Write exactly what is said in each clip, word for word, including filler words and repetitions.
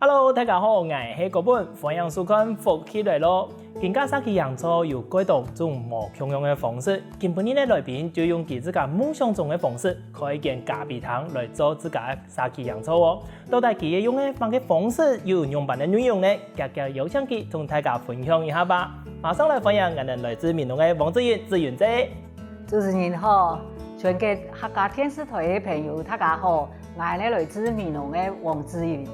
Hello，大家好，𠊎係國本，歡迎收看《福氣來了》。今下社區營造有蓋多種無共樣个方式，今晡日个來賓就用佢自家夢想中个方式，開一間咖啡廳來做自家个社區營造哦。到底佢會用个麼个方式，又有仰般个內容呢？遽遽邀請佢同大家分享一下吧。馬上來歡迎𠊎等來自美濃个黃志雲，志雲姐。主持人好，全國客家電視台个朋友大家好，𠊎係來自美濃个黃志雲。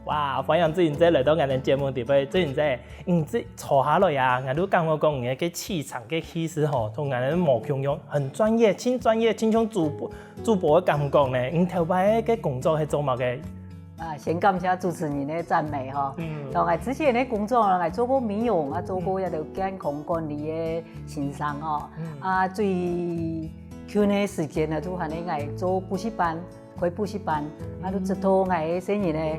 哇，歡迎志雲姐來到𠊎等節目裡背。志雲姐，你這坐下來啊，𠊎都感覺講你个氣場、个氣勢吼，同𠊎等無共樣，很專業，盡專業，盡像主播、主播个感覺呢。你頭擺个工作係做麼个？啊，先感謝主持人个讚美吼。嗯。當然，之前个工作呢，𠊎做過美容，啊，做過一个健康管理个先生吼。嗯。啊，最近个時間呢，就還係𠊎做補習班，開補習班，啊，就直到𠊎个細人个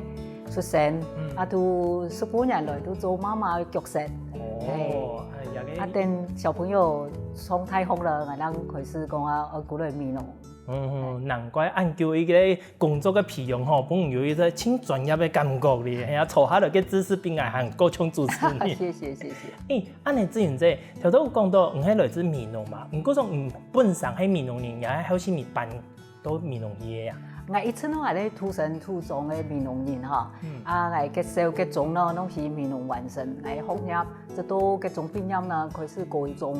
出生，嗯。啊，就十多年來都做媽媽个角色。哦，嘿。哎呀，啊，等小朋友上大學了，𠊎正開始講啊，愛過來美濃。嗯，難怪恁久一个工作个培養吼，分人有一个盡專業个感覺哩，係啊，坐下來个姿勢比𠊎還過像主持人。謝謝，謝謝。誒，恁呢志雲姐，頭頭有講到你係來自美濃嘛，毋過講你本身係美濃人，也係後生人搬到美濃去个啊？𠊎一直都係土生土長个美濃人吼，嗯。啊，𠊎國小、國中呢，攏係美濃完成，𠊎學業，直到國中畢業呢，開始高中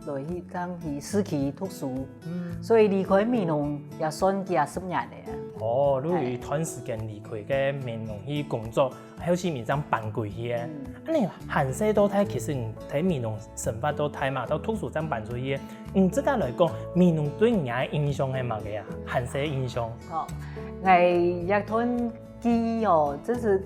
來去，正去市區讀書。嗯。所以離開美濃也算幾啊十年了啊。哦，你有一段時間離開个美濃去工作，後尾正搬歸去个。嗯。恁呢，還細到大，其實你在美濃生活到大嘛，到讀書正搬出去个。你自家來講，美濃對你个印象係麼个啊？還細个印象？哦，𠊎一段記憶哦，真係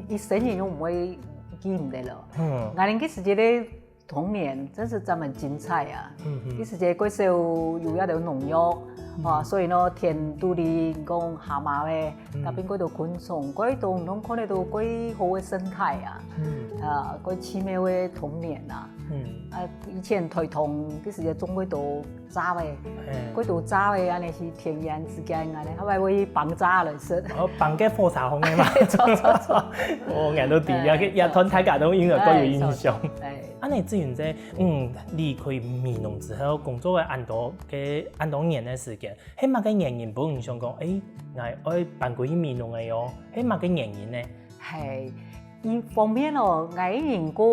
一生人都毋會記毋得了。嗯。𠊎等該時節个 童年真係真蠻精彩啊！嗯哼。該時節國小有一條農藥，嗯。啊，所以呢，田肚裡講蛤蟆仔，嗯。那邊蓋多昆蟲，蓋多，攏看得到蓋好个生態啊。嗯。啊，蓋奇妙个童年啊。嗯。啊，以前台東該時節種蓋多蚱仔，嘿。蓋多蚱仔，恁呢係天然之間，恁呢，後來會去放蚱來食。哦，放个火柴紅个嘛。著，著，著。哦，𠊎都知，哎，也，也同大家都應該蓋有印象。著，著。哎。 恁呢志雲姐，嗯，離開美濃之後，工作个恁多个，恁多年个時間，係麼个原因分你想講，誒，𠊎愛搬歸去美濃个喲？係麼个原因呢？係，一方面哦，𠊎个人過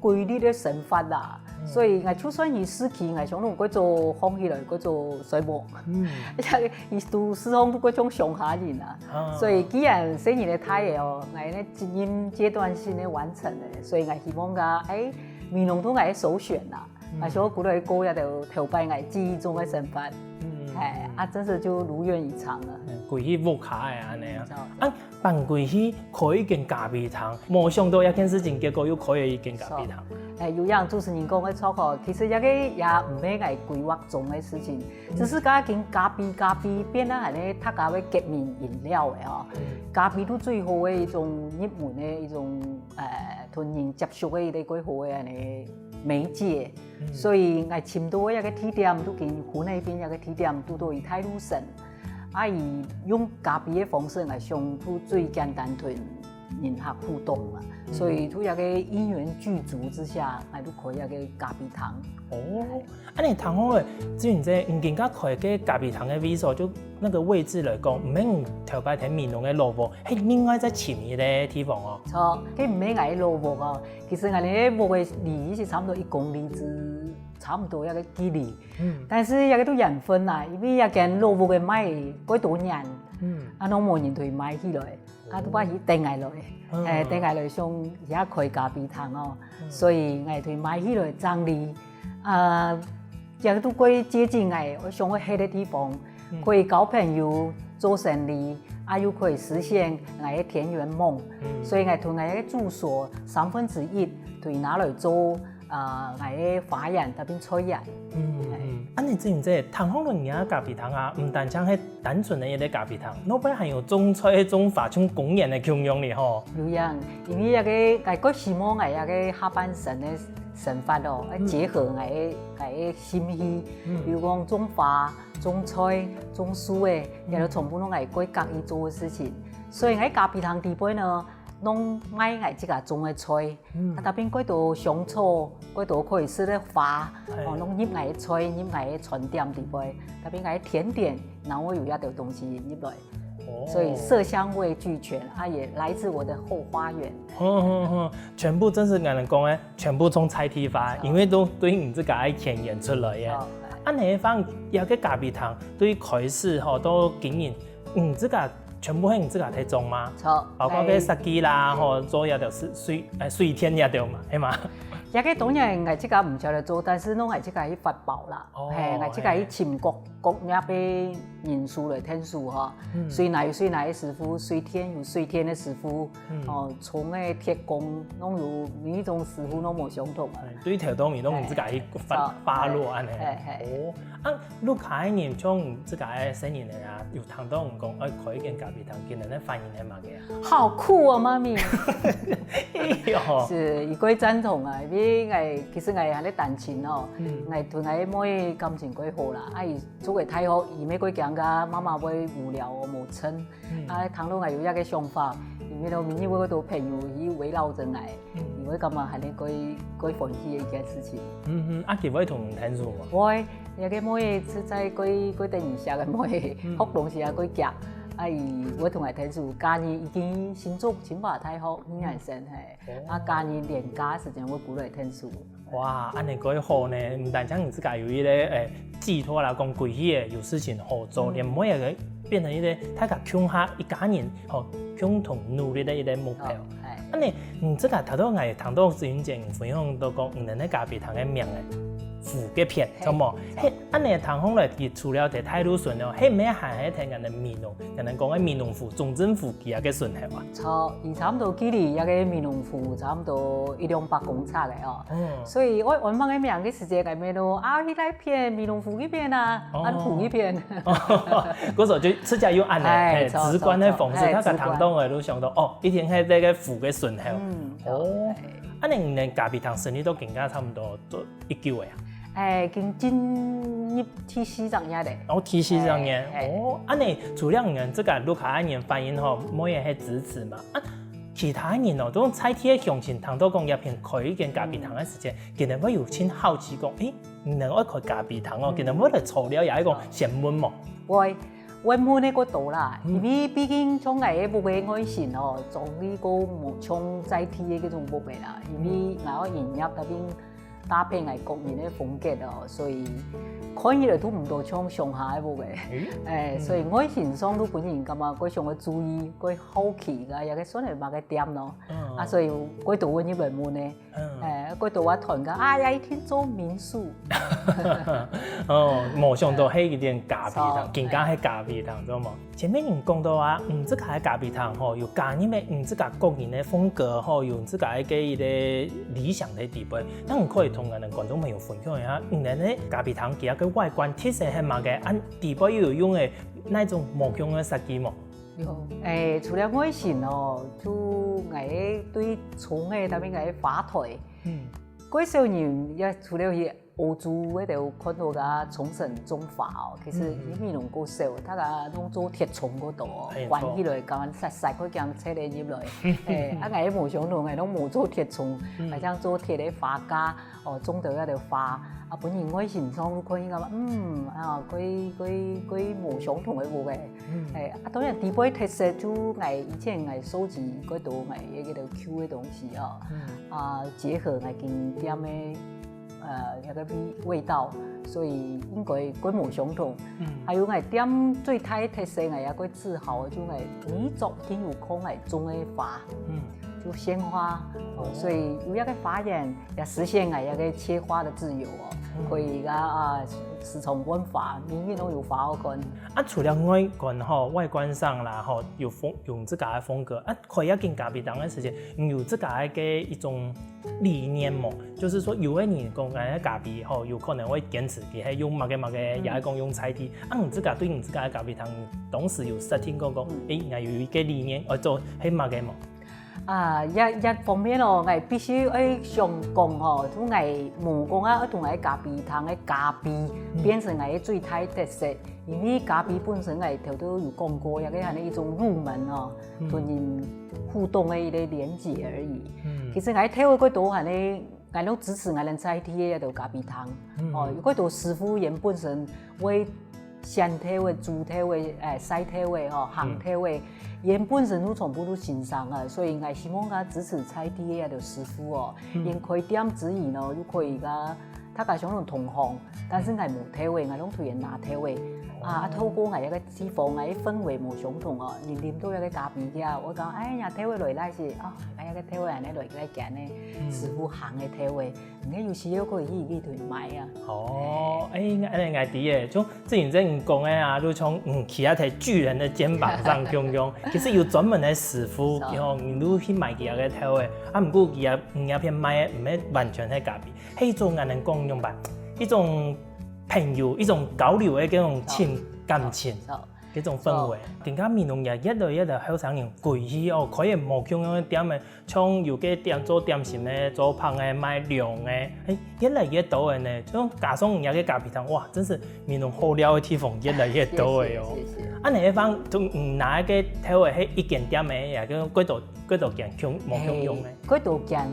規律个生活啦，嗯。所以𠊎就算去市區，𠊎想攏過做䟘起來，過做睡目。嗯。而且佢都時常都過像鄉下人啊。啊。所以既然細人仔大个哦，𠊎呢責任階段性个完成了，所以𠊎希望講，誒， 美濃都𠊎个首選啦。嗯。啊，所以過來過一條頭擺𠊎記憶中个生活。嗯。哎，啊，真係就如願以償了。嗯，歸去屋下个恁呢啊。嗯，著。啊，搬歸去開一間咖啡廳，無想到這件事情，結果又開了一間咖啡廳。是。哎，有影主持人講个著哦，其實這個也毋係𠊎規劃中个事情，嗯。只是講緊咖啡，咖啡變到恁呢，大家會國民飲料个哦。嗯。咖啡都最好个一種入門个一種，呃， 同人接觸个一個蓋好个恁呢媒介。嗯。所以𠊎尋到个一個地點，都緊湖那邊一個地點，堵到佢大路城。啊，佢用咖啡个方式來想，都最簡單同人客互動嘛。嗯。所以，在一個因緣具足之下，𠊎就開一個咖啡廳。哦。 恁呢聽好了，志雲姐，你今下開个咖啡廳个位所，就那個位置來講，毋係你頭擺在美濃个老屋，係另外再尋一個地方哦。著，該毋係𠊎个老屋哦，其實𠊎个屋个離係差不多一公里之，差不多一個距離。嗯。但是這個都緣分啦，因為這間老屋个賣蓋多年，嗯。啊，攏無人同佢買起來。 啊，都話去等𠊎來，嗯。哎，等𠊎來想也開咖啡廳哦。嗯。所以𠊎就買起來整理，啊，也都蓋接近𠊎，𠊎想愛歇个地方，嗯。可以交朋友、做生理，啊，又可以實現𠊎个田園夢。嗯。所以𠊎同𠊎个住所三分之一就拿來做 啊，𠊎个花園，特別菜園。嗯，哎。嗯，恁呢志雲姐，聽好了你个咖啡廳啊，毋單淨係單純个一個咖啡廳，後背還有種菜、種花，像公園个共樣哩吼。有影，因為這個，𠊎較希望𠊎這個下半生个生活哦，愛結合𠊎个，𠊎个興趣，嗯。比如講種花、種菜、種樹仔，嗯。這都全部攏𠊎較合意做个事情。所以𠊎咖啡廳裡背呢，攏賣𠊎自家種个菜，啊，tapi幾多香草，幾多可以食个花，哦，攏入𠊎个菜，入𠊎个餐點裡背。tapi𠊎个甜點，然後有一兜東西入來，所以色香味俱全，啊，也來自我的後花園。哼哼哼，全部真是恁講个，全部種在地化，因為都對你自家个田園出來个。恁樣个話，這个咖啡廳對開始吼到經營，你自家全部係你自家在種嗎？著，包括个設計啦，吼，做這兜水水誒水電這兜嘛，係嘛？這个當然𠊎自家毋曉得做，但是攏𠊎自家去發包啦，哦嘿，𠊎自家去尋各各樣个人手來𢯭手吼，水泥有水泥个師傅，水電有水電个師傅，哦，蟲个鐵工，攏有每一種師傅攏無相同啊。對頭到尾攏你自家去發發落恁樣。嘿嘿。哦，啊，屋下个人像你自家个細人仔啊，有聽到你講愛開一間咖啡廳，佢等个反應係麼个啊？好酷哦，媽咪！哎喲，是，佢蓋贊同啊，因為𠊎其實𠊎還在單親哦，𠊎同𠊎妹感情蓋好啦，啊，佢讀个大學，佢乜蓋驚个媽媽會無聊哦，無閒。啊，聽到𠊎有這个想法，因為呢，每日會有多朋友去圍繞著𠊎，佢會感覺還係蓋蓋歡喜个一件事情。嗯哼，啊，佢會同你𢯭手無？會，這个妹實在蓋蓋得人惜个妹，學東西也蓋遽，啊，佢會同𠊎𢯭手，今年已經新竹清華大學二年生嘿，啊，今年連假時間會過來𢯭手。哇，恁樣蓋好呢！毋單淨你自家有一個誒寄託啦，講歸去誒有事情好做，連妹仔變成一個大家共下一家人吼共同努力个一個目標。恁樣，你自家頭到𠊎聽到子英姐分享到講，你等个咖啡廳个名誒，福个片，著無？嘿，恁樣聽起來，佢除了在大路脣哦，係毋係還係在𠊎等美濃，𠊎等講个美濃湖、中正湖佢个脣頭啊？ 著，佢差毋多距離這个美濃湖差毋多一兩百公尺个哦。所以𠊎安排个名个時節，𠊎乜都啊，去該片美濃湖該片啊，安湖該片。故所就自家用恁樣，哎，嘿，著直觀个方式，著著大家聽到个都想到，哦，一定係這个湖个脣頭。哦，恁樣你等咖啡廳生意到今下差毋多做幾久个啊？哎，已經進入第四隻月咧。哦，第四隻月，哎哎哦，恁樣除了你等自家屋下个人反應吼，妹仔係支持嘛，啊，其他人哦，都在地个鄉親聽到講這片開一間咖啡廳个時節，佢等會有盡好奇講，誒，你等愛開咖啡廳哦，佢等會來坐尞，也係講先問無？會，會問个較多啦，因為畢竟像𠊎个屋个外形哦，總係較無像在地个該種屋个啦，因為𠊎愛營業該邊搭配𠊎個人个風格哦，所以看起來都毋多像鄉下个屋个。哎，所以外形上都分人感覺較想愛注意，較好奇个，這个算係麼个店咯。啊，所以較多會入來問个。 哎，過到我團个，啊，也一定做民宿。哦，無想到係一間咖啡廳，著今下係咖啡廳，知無？前面你講到啊，你自家个咖啡廳吼，有加入个你自家個人个風格吼，有你自家个一個理想在底背。那你可以同𠊎等觀眾朋友分享一下，你等个咖啡廳佢个外觀特色係麼个？啊，底背又有用个哪種無共个設計無？ 有，哎，除了外形哦，就𠊎對蟲个，tapi𠊎花台，嗯，蓋少人也除了去歐洲該兜看到个沖繩種花哦，其實佢美濃較少，大家攏做鐵蟲較多哦，哎關起來，敢實實个驚賊仔入來，哎，啊，𠊎無相同，𠊎攏無做鐵蟲，𠊎像做鐵个花架。 哦，種到該兜花，啊，分人外形上看應該，嗯，啊，蓋蓋蓋無相同个屋个。哎，啊，當然底背特色就𠊎以前𠊎收集蓋多𠊎个該兜舊个東西哦，啊，結合𠊎今店个，呃，那個味味道，所以應該蓋無相同。還有𠊎店最大个特色，𠊎也蓋自豪，就𠊎每一桌一定有看𠊎種个花。 就鮮花，哦，所以有一個花園也實現了一個切花的自由哦，可以啊啊，時常換花，每日都有花好看。啊，除了外觀吼，外觀上啦吼，有風用自家个風格，啊，開一間咖啡廳个時間，你有自家个一種理念無？就是說，有个人講，哎，咖啡吼，有可能會堅持佢係用麼个麼个，也係講用在地。啊，你自家對你自家个咖啡廳，當時有設定過講，誒，𠊎有一個理念，愛做係麼个無？啊，這這方面哦，𠊎必須愛想講吼，就𠊎無講啊，愛同𠊎咖啡廳个咖啡變成𠊎个最大特色，因為咖啡本身𠊎頭頭有講過，也係恁樣一種入門哦，同人互動个一個連結而已。其實𠊎頭个過多恁樣，𠊎都支持𠊎等在地个這兜咖啡廳，哦，有過多師傅佢本身會 選豆仔、煮豆仔、誒，曬豆仔吼，烘豆仔，佢本身就全部都先生啊，所以𠊎希望佢支持在地个這兜師傅哦，佢開店之餘呢，又可以佮大家相同同行，但是𠊎無豆仔，𠊎攏對佢拿豆仔。啊，透過𠊎這個地方，𠊎个氛圍無相同哦，人啉到這個咖啡啊，𠊎講，哎呀，豆仔來來是，哦，哎呀，這豆仔恁樣來來揀呢，師傅烘个豆仔。 你有時候可以去去對買啊。哦，哎，恁樣𠊎知耶，就正經正經講个啊，就像嗯，企在巨人的肩膀上共樣，其實有專門的師傅，然後你就去買佢个豆仔，啊，毋過佢个你那片賣个毋係完全係咖啡，係一種恁樣講樣吧，一種朋友，一種交流的這種情感情。 這種氛圍。更加美濃也越來越多後生人歸去哦，開个無共樣个店仔，像有个店做點心个、做飯个、賣涼个，哎，越來越多个呢。就加上你个咖啡廳，哇，真是美濃好尞个地方越來越多个哦。謝謝，謝謝。啊，你个方，就你拿个豆仔係一間店个，也就幾多幾多間共無共樣个。 幾多間，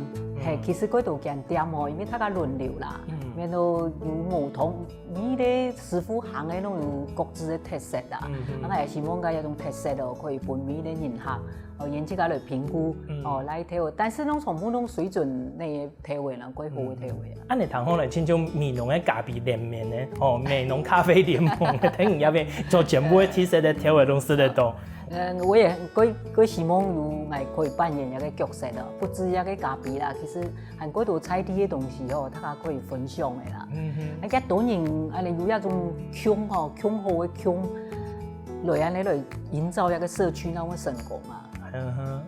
係，其實幾多間店哦，因為大家輪流啦，然後有無同，每個師傅烘个攏有各自个特色啦。啊，𠊎也希望講這種特色哦，可以分每個人客，哦，佢自家來評估，哦，來豆仔，但是攏全部攏水準个豆仔啦，幾好个豆仔啊。恁樣聽好來，親像美濃个咖啡聯盟呢，哦，美濃咖啡聯盟，等於這片做全部个特色个豆仔攏食得到。 嗯，𠊎也，𠊎，𠊎希望有𠊎可以扮演一個角色哦，不止一個咖啡啦，其實還過多在地个東西吼，大家可以分享个啦。嗯哼。啊，當多人恁樣有一種共吼，共好个共，來恁樣來營造一個社區，那會成功啊。嗯哼。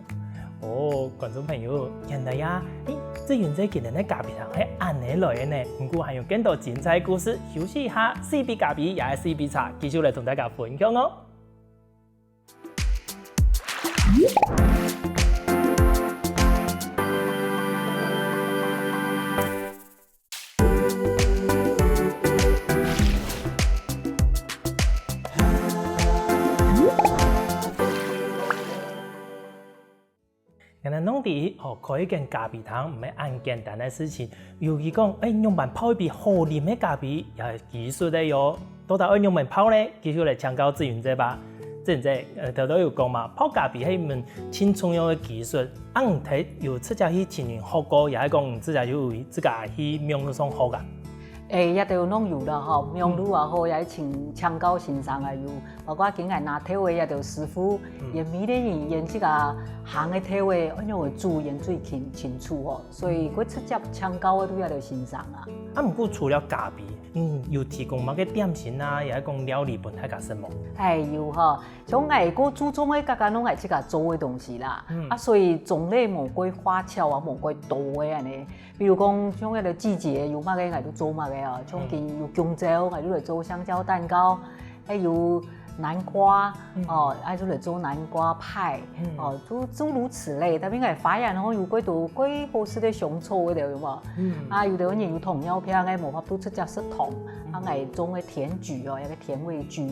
哦，觀眾朋友，原來呀，誒，這原來今日个咖啡廳係恁樣來个呢，毋過還有更多精彩故事，休息一下，四杯咖啡也係四杯茶，繼續來同大家分享哦。 𠊎等攏知，哦，開一間咖啡廳毋係恁簡單个事情。尤其講，誒，仰般泡一杯好啉个咖啡，也係技術个喲。到底愛仰般泡呢？繼續來請教志雲姐吧。志雲姐，呃，頭頭有講嘛，泡咖啡係一門盡重要个技術。啊，你係有自家去尋人學過，也係講你自家有自家去網路上學啊？ 誒，這兜攏有啦吼，網路也好，也係請，請教先生也有，包括今𠊎拿豆仔這兜師傅，佢每個人佢自家烘个豆仔，仰般个煮佢最清，清楚吼，所以𠊎直接請教个都這兜先生啊。啊，毋過除了咖啡，嗯，有提供麼个點心啊，也係講料理分大家食無？誒，有吼，像𠊎較注重个，剛剛攏𠊎自家做个東西啦，啊，所以種類無過花俏啊，無過多个恁樣。 比如講，像該个季節有麼个，𠊎就做麼个啊。像今有弓蕉，𠊎就來做香蕉蛋糕，還有南瓜，哦，𠊎就來做南瓜派，哦，諸，諸如此類。Tapi𠊎發現吼，有幾多幾好食个香草个，有無？啊，有个人有糖尿病个，無法度直接食糖，啊，𠊎種个甜菊哦，一個甜味菊，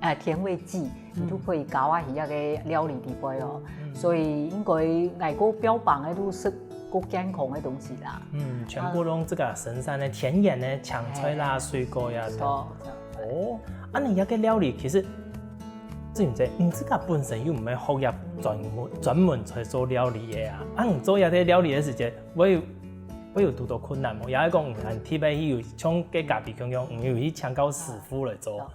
誒，甜味劑。 你就可以加啊去該个料理裡背哦。所以應該𠊎較標榜个就係較健康个東西啦。嗯，全部攏自家生產个天然个青菜啦、水果呀。著，著。哦，啊，你這個料理其實，志雲姐，你自家本身又毋係學業專門，專門在做料理个啊。啊，你做這個料理个時節，會，會有堵著困難無？也係講，你還特別去有像該咖啡共樣，你有去請教師傅來做？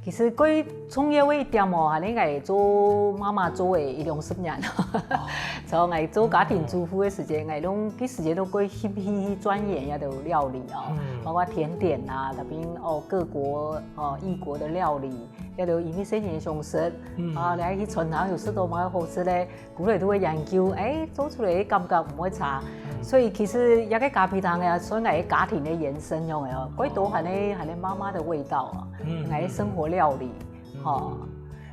其實最重要个一點哦，還係𠊎做媽媽做个一兩十年。從𠊎做家庭主婦个時節，𠊎攏該時節都過去去去鑽研這兜料理哦，包括甜點啊，tapi哦各國哦異國个料理，這兜因為細人想食，啊，你去餐廳有食著麼个好食个， 過來都會研究，誒，做出來个感覺毋會差。所以其實這個咖啡廳啊，算𠊎个家庭个延伸樣个哦，過多還係，還係媽媽个味道啊，𠊎个生活料理，吼。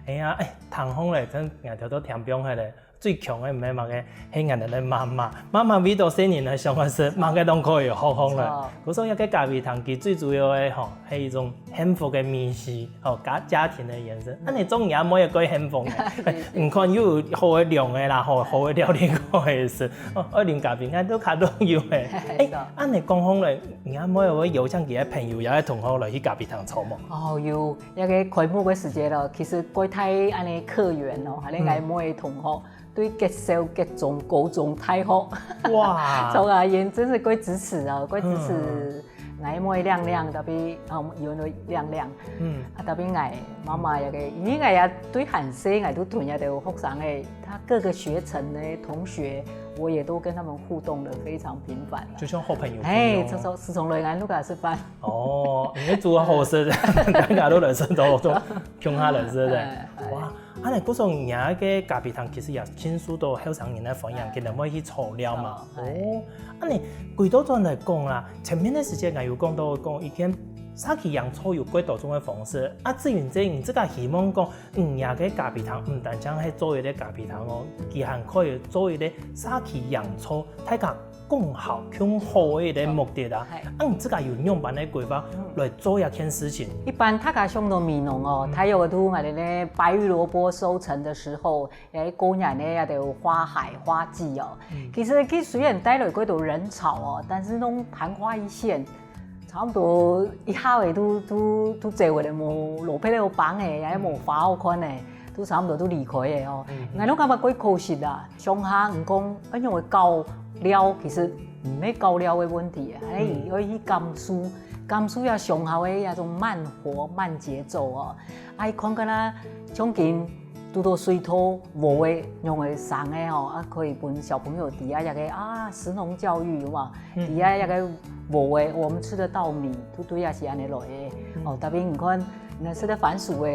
哎呀，誒，聽講咧，真𠊎頭都聽放忒咧，最強个毋係麼个，係𠊎兜个媽媽。媽媽為著細人仔想个係麼个都可以學好了。故所以該咖啡廳佢最主要个吼，係一種幸福个味緒，吼，家家庭个延伸。恁樣做若妹也過幸福个，你看又有好个涼个啦，吼，好个料理可以食，哦，愛啉咖啡，𠊎都較樂意个。哎，恁樣講好了，若妹會邀請佢个朋友、佢个同學來去咖啡廳坐無？哦，有，該個開幕个時節咯，其實過大恁樣客源咯，還有𠊎妹个同學。 對結識、結中、高中、大學。哇！從啊，人真是過支持啊，過支持。𠊎妹靚靚，tapi啊，有人靚靚。嗯。啊，tapi𠊎媽媽也个，因為𠊎也對還細，𠊎都同這兜學生个，他各個學程的同學，我也都跟他們互動得非常頻繁了。就像好朋友。哎，就說時常來𠊎屋下食飯。哦，你煮好食，大家都來食，都都共下來食的。哇！ 恁樣，故所若个咖啡廳其實也盡受到後生人个歡迎，佢等會去坐尞嘛。哦，恁樣，歸倒轉來講啦，前面个時節𠊎有講到講，以前社區營造有幾多種个方式，啊，志雲姐，你自家希望講，嗯，若个咖啡廳毋單淨係做一個咖啡廳哦，佢還可以做一個社區營造，大家 共好、共好个一個目的啊。啊，你自家有仰般个規劃來做這件事情？一般大家想到美濃哦，大約都𠊎兜个白玉蘿蔔收成的時候，也過年呢，也都花海花季哦。其實佢雖然帶來過多人潮哦，但是那種曇花一現，差不多一下尾都都都走了，無蘿蔔了，有崩誒，也無花好看誒，都差不多都離開誒哦。𠊎都感覺過可惜啊。 鄉下人講，哎，因為搞料其實毋係搞料个問題，還愛去感受，感受這鄉下个這種慢活、慢節奏哦。哎，看看啊，像今堵到水土無个樣个生个哦，啊，可以分小朋友底下這個啊，食農教育有無？底下這個無个，我們吃得到米，都對啊是恁樣來个。哦，tapi你看，你看食得番薯个，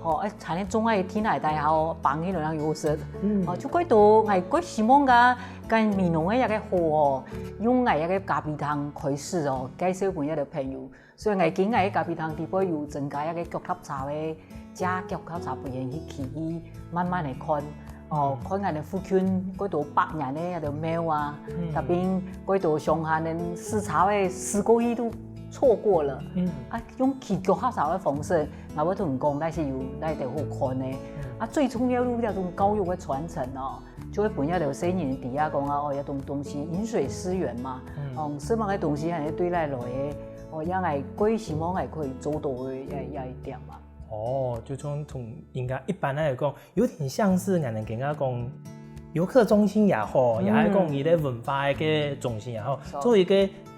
哦，哎，產業種个天來大好，幫佢兩樣有食。哦，就過多，𠊎過希望个，跟美濃个一個好哦，用𠊎一個咖啡廳開始哦，介紹分一個朋友。所以𠊎今𠊎个咖啡廳底背有增加一個腳踏車个，加腳踏車分人去騎去，慢慢个看。哦，看𠊎个附近過多百年个一個廟啊，特別過多鄉下人駛車个駛過去都錯過了。啊，用騎腳踏車个方式， 𠊎會同你講，但是有哪兜好看呢？啊，最重要就係這種教育个傳承哦，就會分這兜細人知啊講啊，哦，這種東西飲水思源嘛，哦，食麼个東西還係對哪來个，哦，這𠊎過希望𠊎可以做到个這這一點嘛。哦，就像同人家一般來講，有點像是𠊎等跟人家講，遊客中心也好，也係講一個文化个中心也好，做一個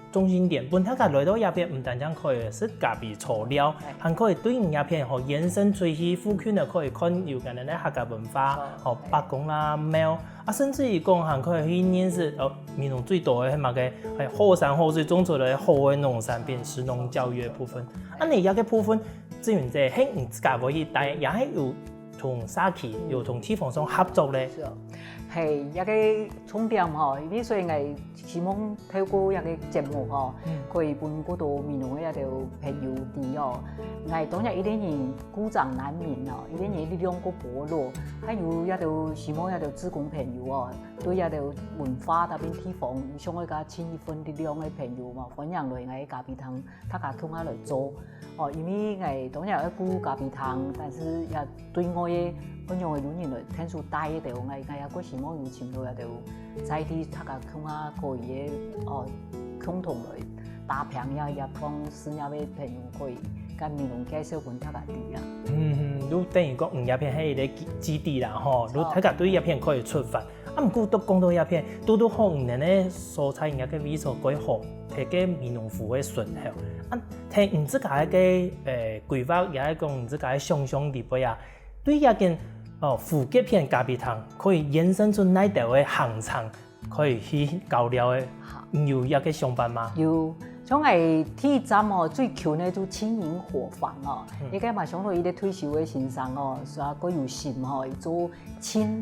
中心點，分大家來到這片毋單淨可以食咖啡坐尞，還可以對你這片吼延伸出去附近个可以看有个个客家文化，吼伯公啦、廟啊，甚至於講還可以去認識哦，美濃最多个係麼个，係好山好水種出來好个農產品，食農教育个部分。啊，你這個部分，志雲姐，係你自家會去帶，也係有同社區、有同地方上合作咧？是哦，係，這個重點吼，因為所以𠊎 希望透過這個節目吼，可以分更多美濃个這兜朋友知哦。𠊎當然一定人孤掌難鳴哦，一定人力量過薄弱，還有這兜希望這兜志工朋友哦，對這兜文化特別地方，想愛加盡一份力量个朋友嘛，歡迎來𠊎个咖啡廳，大家共下來做。 哦，因為𠊎當然愛顧咖啡廳，但是也對外个，恁樣个有人來𢯭手帶个，𠊎𠊎也過希望有尋到一兜在地大家共下可以个，哦，共同來打拚呀，也幫事業个朋友可以跟美濃介紹分大家知啊。嗯，就等於講，嗯，這片係一個基基地啦，吼，就大家對這片可以出發。 啊，毋過都講到這片，堵堵好你等个所在，你个位所蓋好，在該美濃湖个脣口。啊，在你自家个，呃，規劃，也係講你自家个想像裡背啊，對這間，哦，湖隔片咖啡廳，可以延伸出哪兜个行程，可以去搞尞个，你有這個想法嗎？有，像𠊎第一站哦，最近个就青年伙房哦，應該嘛想到一個退休个先生哦，所以佢有心吼，做青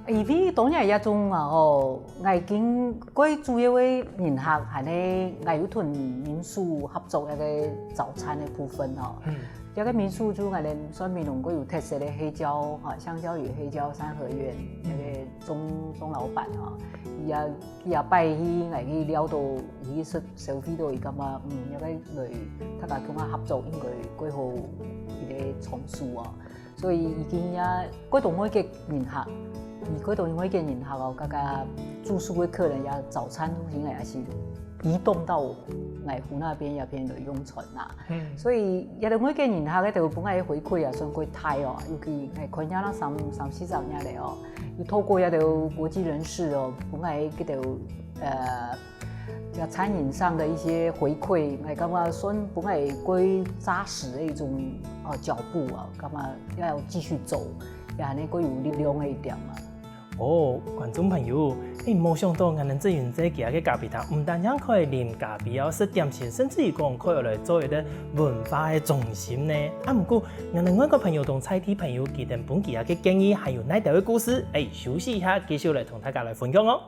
因為當然這種啊吼，𠊎經過主要个人客，還係𠊎有同民宿合作一個早餐个部分吼。這個民宿就𠊎等算美濃過有特色个黑椒吼，香蕉與黑椒三合院，那個鍾鍾老闆吼，佢也佢也拜去，𠊎去尞到佢食消費到佢感覺，嗯，這個來大家共下合作應該過好一個場所啊。 所以已經也過多外國人客，而過多外國人客哦，剛剛住宿个客人也早餐應該也是移動到𠊎湖那邊這片來用餐啦。所以這兜外國人客个兜分𠊎回饋也算過大哦，尤其𠊎看這那三三四十年了哦，又透過這兜國際人士哦，分𠊎个兜呃 這餐飲上的一些回饋，𠊎感覺算分𠊎過扎實个一種呃腳步啊，感覺要繼續走，也還能夠有力量个一點嘛。哦，觀眾朋友，誒，無想到𠊎等志雲姐佢个咖啡廳，毋單淨可以啉咖啡哦，食點心，甚至於講可以來做一個文化个中心呢。啊，毋過𠊎等外國朋友同在地朋友佢等分佢个建議，還有哪兜个故事，誒，休息一下，繼續來同大家來分享哦。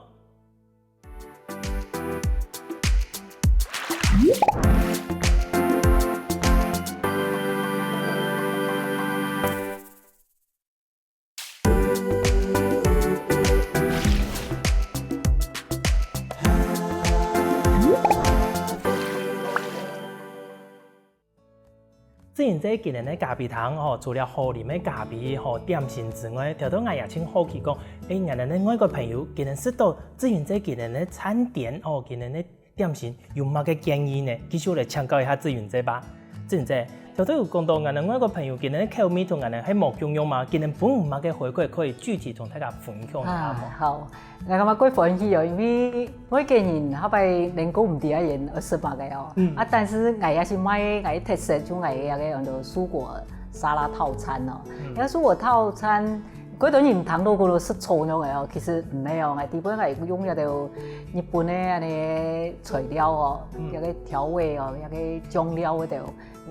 志雲姐佢等个咖啡廳吼，除了好啉个咖啡吼點心之外，頭頭𠊎也盡好奇講，誒，𠊎等个外國朋友佢等食到志雲姐佢等个餐點吼，佢等个點心有麼个建議呢？繼續來請教一下志雲姐吧。志雲姐，頭頭有講到𠊎等外國朋友佢等个口味同𠊎等係無共樣嘛，佢等分你麼个回饋可以具體同大家分享一下無？啊，好。 𠊎感覺過歡喜哦，因為外國人後擺能夠毋知𠊎人愛食麼个哦。啊，但是𠊎也是賣𠊎特色，就𠊎个該个安到蔬果沙拉套餐哦。該蔬果套餐，過多人聽到過都食錯樣个哦，其實毋係哦，𠊎底背𠊎用該兜日本个恁呢材料哦，該个調味哦，該个醬料該兜。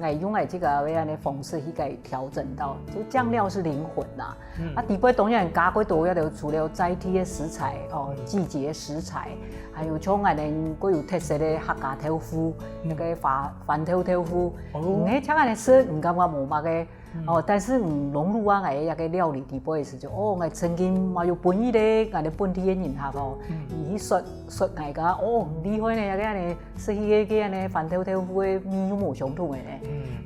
𠊎用𠊎自家个恁呢方式去給調整到，就醬料是靈魂啦。啊，底背當然加過多个就除了在地个食材哦，季節食材，還有像恁呢過有特色个客家豆腐，那個番番豆豆腐，你像恁呢食，你感覺無麼个 哦，但是嗯，融入啊，𠊎个該个料理底背个時節，哦，𠊎曾經嘛有分一個𠊎个本地个人客哦，佢去說說𠊎个，哦，很厲害呢，該个呢，食起个个呢，番豆豆腐个味又無相同个呢。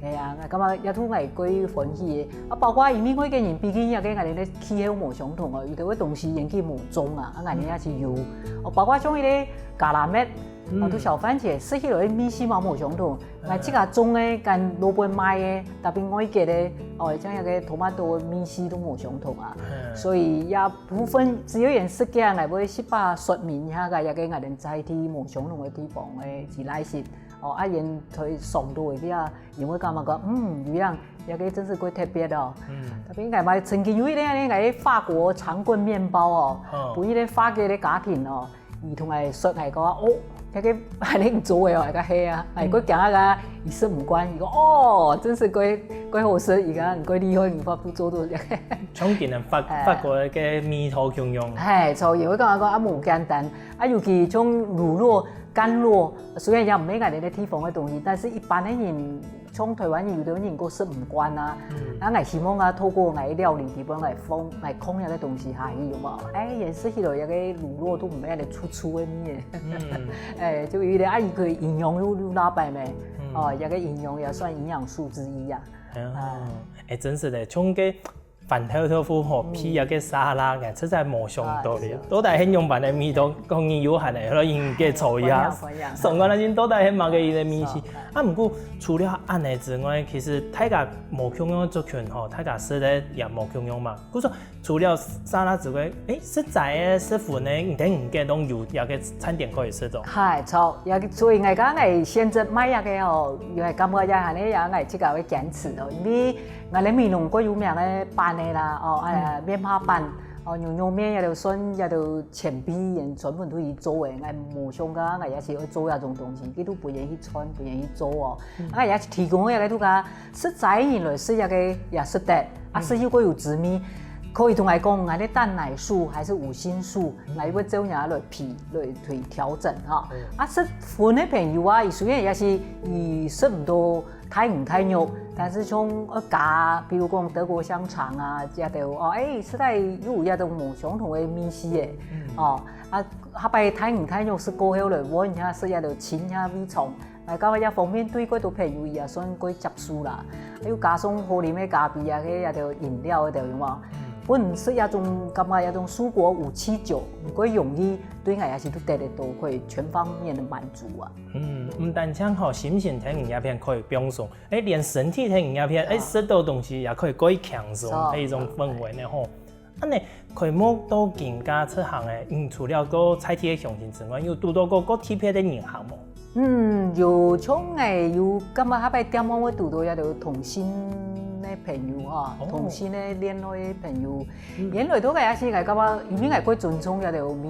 哎呀，𠊎感覺也同𠊎過歡喜个。啊，包括因為外國人，畢竟也个𠊎个氣候無相同哦，有兜个東西引起無中啊，啊，𠊎个也是有。哦，包括像一個加拉面，哦，都小番茄，食起來个味緒嘛無相同。 𠊎自家種个跟路邊賣个，tapi外國个，哦，像該个tomato个味緒都無相同啊。所以這部分只有用食个，𠊎會試下說明一下个，這个𠊎等在地無相同个地方个之類係。哦，啊，用在上到个啊，因為感覺講，嗯，有樣，這个真是過特別哦。Tapi𠊎嘛曾經有一個呢，𠊎个法國長棍麵包哦，分一個法國个家庭哦， 佢同𠊎說，𠊎講，哦，該个還恁做个哦，𠊎講係啊，𠊎過驚啊，佢食毋慣，佢講，哦，真是過過好食，佢講過厲害，佢法度做到。像今日法法國个味道共樣。係，所以𠊎感覺講啊，無簡單，啊，尤其像乳酪、乾酪，雖然也毋係𠊎等个地方个東西，但是一般个人 像台灣人有兜人過食毋慣啊，啊，𠊎希望啊，透過𠊎个料理底背，𠊎放𠊎控制个東西下去，有無？哎，也食起來該个乳酪都毋會恁粗粗个味。哎，就有點啊，佢个營養又又拉白咩？哦，這个營養也算營養素之一啊。啊，哎，真是个，像个 番豆豆腐吼，配該个沙拉，𠊎實在無想到个。到底係仰般个味道，講你有閒个，可以去做一下。上個人到底係麼个一個味緒？啊，毋過除了恁呢之外，其實大家無共樣个族群吼，大家食个也無共樣嘛。故所除了沙拉之外，誒，食齋个、食葷个，你等五個都有這个餐點可以食到。係，著，也所以𠊎講𠊎選擇買這个吼，也感覺也還係也𠊎自家會堅持哦，因為 𠊎等美濃過有名个粄仔啦，哦，啊，麵包粄，哦，牛肉麵也都算也都前輩人專門都去做个，𠊎無想過𠊎也係愛做這種東西，佢都分人去穿，分人去做哦。啊，也提供个都个食齋人來食這个也食得，啊，食又過有滋味。可以同𠊎講，𠊎个蛋奶素還係維生素，𠊎會照樣來配，來去調整哈。啊，食葷个朋友啊，佢雖然也係佢食毋到大魚大肉，但係像呃加，比如講德國香腸啊，這兜哦，誒，食來又有一種無相同个味緒誒，哦，啊，下擺大魚大肉食過後來，我而家食這兜清下胃腸。 𠊎感覺這方面對幾多朋友也算過接受啦。又加上好啉个咖啡啊，該這兜飲料个有無？本食這種感覺這種蔬果五七九，毋過容易對𠊎也係都得得到，可以全方面个滿足啊。嗯，毋單淨吼心情聽音樂片可以放鬆，誒，連身體聽音樂片，誒，食到東西也可以過輕鬆，係一種氛圍呢吼。 恁呢，開幕到今个出行誒，嗯，除了過在地个鄉親之外，有堵到過過特別个人客無？嗯，有像誒，有感覺下擺店項會堵到一兜同性个朋友哈，同性个戀愛个朋友。原來都个也係𠊎感覺，因為𠊎過尊重一兜每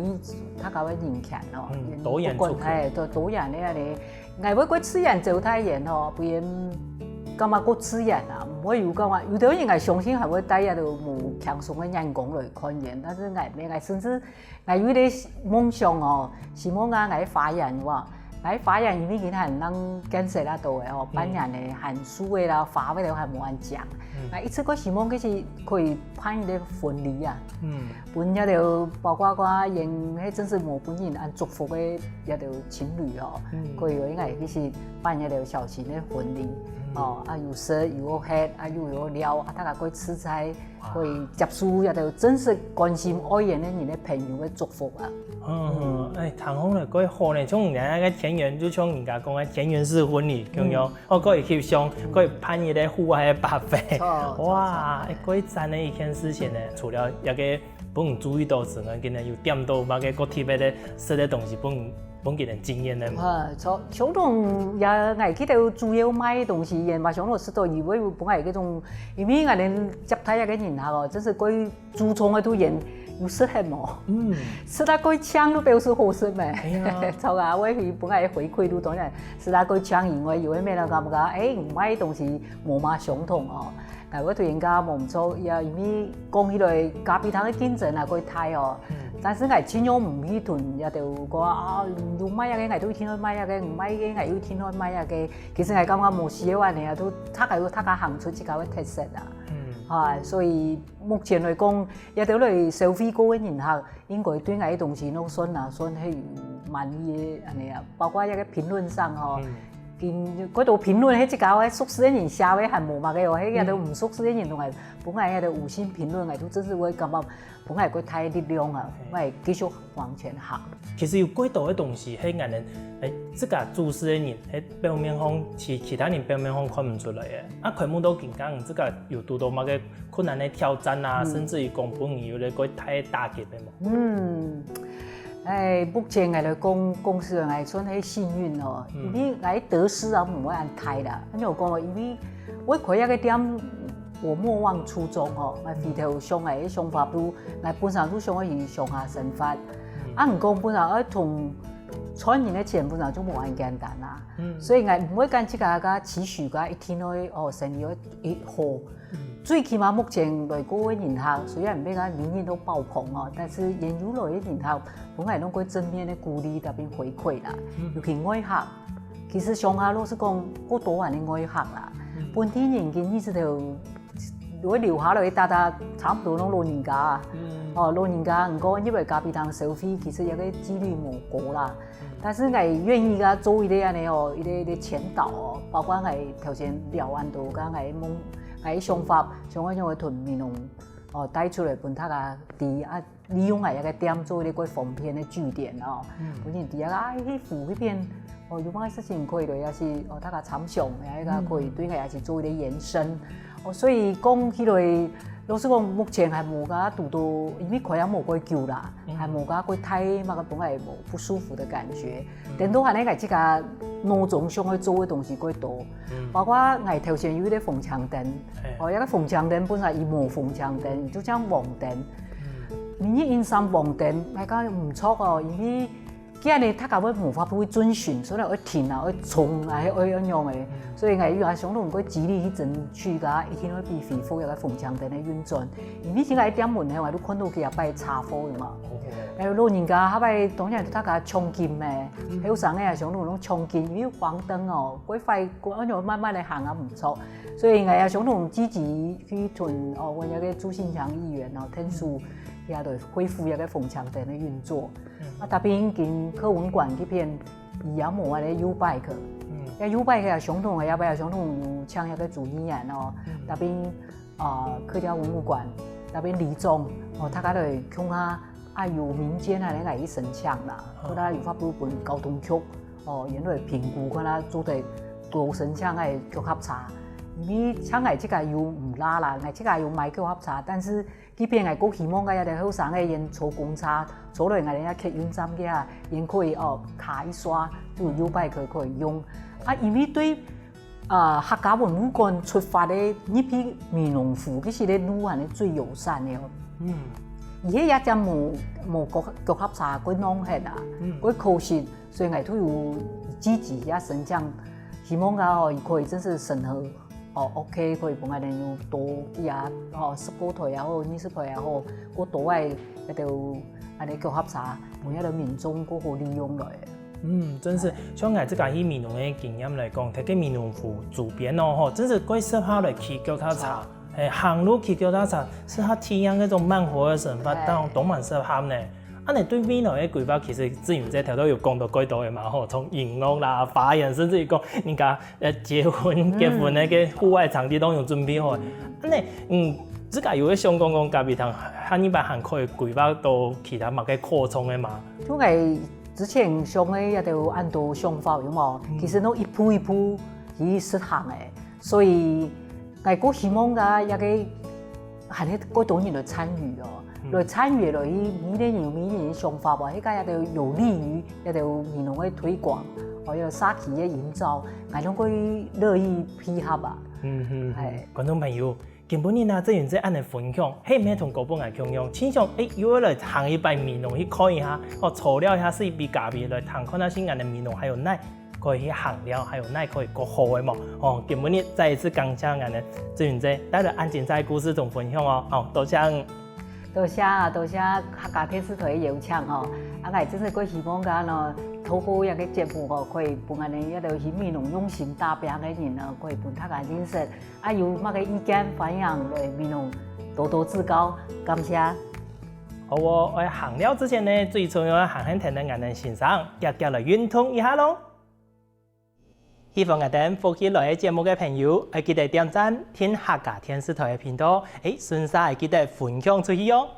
大家个人權哦，嗯，多元族群。誒，多多元个恁呢。 𠊎會過自然招待佢哦，分佢感覺過自然啊，毋會有感覺。有兜人𠊎相信還會帶一兜無輕鬆个眼光來看佢，但是𠊎無，𠊎甚至𠊎有一個夢想哦，希望啊𠊎个花園哇，𠊎个花園因為佢還正建設啊到个哦，半年个還樹仔啦、花仔都還無恁靚，𠊎一直過希望佢係可以辦一個婚禮啊。 分這兜包括講，因為真係無分人恁祝福个這兜情侶哦，可以有應該其實辦這兜小型个婚禮，哦，啊有食有喝，啊又有尞，啊大家可以自在，可以接受這兜真實關心愛佢个人个朋友个祝福啊。嗯，誒，聽起來蓋好呢，像人家个田園，就像人家講个田園式婚禮，共樣。 哦，可以翕相，可以辦一個戶外个buffet。哇，誒，蓋讚个一件事情呢。除了這個分人注意到之外，今日有點到麼个過特別个食个東西，分分佢等驚豔个嘛。啊，著，相同也，𠊎記得有主要賣个東西，也嘛相同食到，以為有分𠊎這種，因為𠊎等接待這個人客哦，真係蓋 注重个都人有食忒無？嗯，食到蓋靚都表示好食咩？哎呀，著啊，𠊎去分𠊎回饋都當然食到蓋靚以外，有个咩人感覺，誒，毋賣東西無嘛相同哦。𠊎會對人家無毋著，也因為講起來咖啡廳个競爭啊蓋大哦。但是𠊎盡量毋去同人家兜講啊，有賣啊个，𠊎都一定愛賣啊个，毋賣个，𠊎又一定愛賣啊个。其實𠊎感覺無需要恁呢啊，都大家有大家行出自家个特色啊。嗯，啊，所以 目前來講，這兜來消費過个人客，應該對𠊎个東西攏算啊，算係有滿意个恁呢啊。包括這個評論上吼，嗯，幾多評論，係自家个熟識个人寫个還無麼个哦，係這兜毋熟識个人同𠊎，分𠊎這兜五星評論，𠊎都真係會感覺分𠊎个大力量啊，𠊎繼續往前行。其實有幾多个東西係𠊎等，誒，自家做事个人，係表面上，其其他人表面上看毋出來个。啊，開幕到今，自家有堵到麼个 困難个挑戰啊，甚至於講分你有一個大打擊个無？嗯，誒，目前𠊎來講，講實在，𠊎算係幸運哦，因為𠊎得失啊，毋會恁大啦。恁樣講哦，因為𠊎開這個店，我莫忘初衷哦，𠊎回頭想𠊎个想法，都，𠊎本身都想愛去鄉下生活。啊，毋過本身愛同賺人个錢，本身就無恁簡單啦。所以𠊎毋會講自家个期許个一定愛哦，生意愛一好。 最起碼目前來過个人客，雖然毋係講每日都爆棚哦，但是也有來个人客，分𠊎攏過正面个鼓勵，特別回饋啦。尤其外客，其實鄉下老實講，過多還係外客啦。本地人今日直頭會留下來个，大大差不多攏老人家啊。哦，老人家，毋過入來咖啡廳消費，其實這個機率無高啦。 但是𠊎願意个做一個恁呢哦，一個一個前導哦，包括𠊎頭先聊恁多，講𠊎个夢，𠊎个想法，想愛用个同美濃哦帶出來分大家知啊，利用𠊎這個店做一個方便个據點哦，分人知啊，啊去湖那邊哦，有麼个事情可以來，也是哦大家參詳，也係可以對𠊎也是做一個延伸。 哦，所以講起來，老實講，目前還無講堵到，因為開也無幾久啦，還無講過大麼个本來無不舒服个感覺。等到還係𠊎自家腦中想愛做个東西過多，包括𠊎頭先有一個紅青燈，哦，一個紅青燈本來佢無紅青燈，就像黃燈，明日因三黃燈，𠊎講毋著哦，因為這樣呢，大家會無法度去遵循，所以愛停啊，愛衝啊，愛愛仰个。所以𠊎有啊，想講過激勵去爭取个，一定會比恢復一個紅青燈个運轉。因為這個店門呢，𠊎都看到幾下擺車禍有嘛。還有老人家，下擺當然大家搶緊咩，後生个啊，想講搶緊，因為黃燈哦，過快，過按照慢慢來行啊，毋著。所以𠊎也想講積極去同哦，阮這個朱信強議員哦，聽說，也來恢復這個紅青燈个運作。 啊，這邊跟客文館這片，佢也無恁个U-Bike。該U-Bike也相同个，也也相同有請一個主理人哦。這邊啊，客家文物館，這邊里長哦，大家來共下啊，有民間啊，來去申請啦，或者有法度分交通局哦，因來評估，看下做得多申請个腳踏車。因為像𠊎自家又毋罅啦，𠊎自家有買腳踏車，但是 這片𠊎過希望个這兜後生个，佢坐公車，坐來𠊎兜這客運站个啊，佢可以哦，卡一刷，就有U-Bike可以用。啊，因為對啊客家文物館出發个入去美濃湖，其實个路還係最友善个哦。嗯，佢這隻無無腳腳踏車，過浪忒啊，過可惜，所以𠊎都有積極也申請，希望个哦，佢可以正式審核。 哦，OK，可以分𠊎兜有多幾下，哦，十過台也好，二十台也好，過多个該兜恁呢腳踏車，分該兜民眾過好利用來。嗯，真係，像𠊎自家去美濃个經驗來講，在該美濃湖周邊哦，吼，真係過適合來騎腳踏車，係，行路騎腳踏車，適合體驗該種慢活个生活，當當蠻適合呢。恁呢對未來个規劃，其實志雲姐頭頭有講到幾多个嘛，吼，從音樂啦、發言，甚至於講人家 呃，結婚結婚个戶外場地都有準備好。恁呢，嗯，自家有个想講講，咖啡廳下二擺還可以規劃到其他麼个擴充个嘛？就𠊎之前想个也都有恁多想法，有無？其實都一步一步去實行个，所以𠊎過希望个也个 還係過多人來參與哦，來參與落去，每個人有每個人个想法吧，該个也都有利於也都美濃个推廣，哦，有社區个營造，𠊎攏過樂意配合啊。嗯嗯，係。觀眾朋友，今晡日啊，志雲姐恁呢分享，係毋係同過擺𠊎共樣，盡想，誒，又愛來行一擺美濃去看一下，哦，坐了一下水杯咖啡，來聽看下新安个美濃還有哪 可以去行尞，還有哪可以過好个無？哦，今晡日再一次感謝𠊎个志雲姐帶來恁精彩个故事同分享哦。哦，多謝你。多謝啊，多謝客家電視台个邀請哦。啊，𠊎真係過希望講呢，透過這个節目哦，可以分𠊎兜這兜去美濃用心打拚个人呢，可以分大家認識。啊，有麼个意見，歡迎來美濃多多指教，感謝。好哦，愛行尞之前呢，最重要愛行行跈等𠊎个先生，遽遽來運動一下咯。 喜歡𠊎兜福氣來了節目个朋友，愛記得點讚、訂客家電視台个頻道，誒，順續愛記得分享出去哦。